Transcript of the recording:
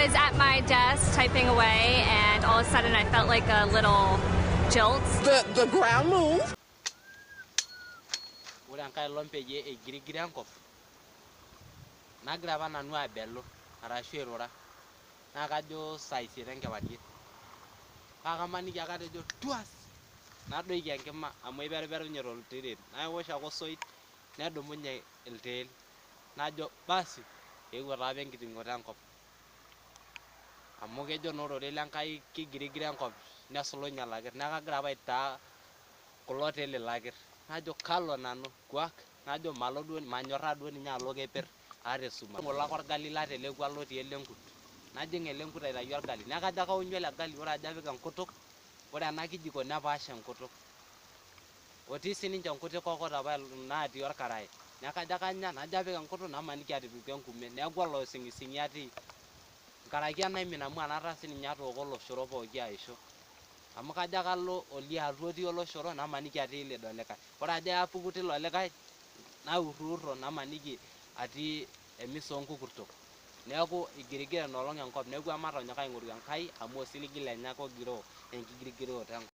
was at my desk typing away, and all of a sudden I felt like a little jolt. The ground moved. Ore enkai olong peyie eigirigira enkop, nagira apa nanu abelu arashu airura naa kajo saa isiet enkewarie. Paa kamaniki ake atejo tuas nadoiki enkima amu eiperuperunye toltiren naosh ake osoit nedumunye iltiil najo basi eewuo taa apa enkiting'oto enkop. Amu kejo naa ororei lenkai kigirigira enkop nesulunye ilakir neeku kagira apa aitaa kulo tiil ilakir. Najo kalo nanu kuak najo malo duo manyorraa duo ninye alo keper aata esumash. Ng'ole ake orgali latelekua lotii elenkut. Najing elenkut aitayu orgali. Neeku kajo ake aonyu ele gali ore ajo apik enkutuk, ore ena kijiko nepaasha enkutuk. Otii sininche nkuti kokot apa natii orkarae. Neeku kajo ake anya najo apik enkutuk namaniki atipika enkume. Neeku oloising'ising'i atii. Nkaraki enaimin amu enataa sininye atooko oloshoro pooki aishu. Amu kajo ake alo oliatua otii oloshoro namaniki atii lido likae. Ore ajo apuku tilo likae naurrurro namaniki atii emisa oonkukurtok. Neeku igirigira inoolong enkop neeku ematonyok aing'oru Enkai amu osiligi lenye ake ogiroo enkigirigiroto enkop.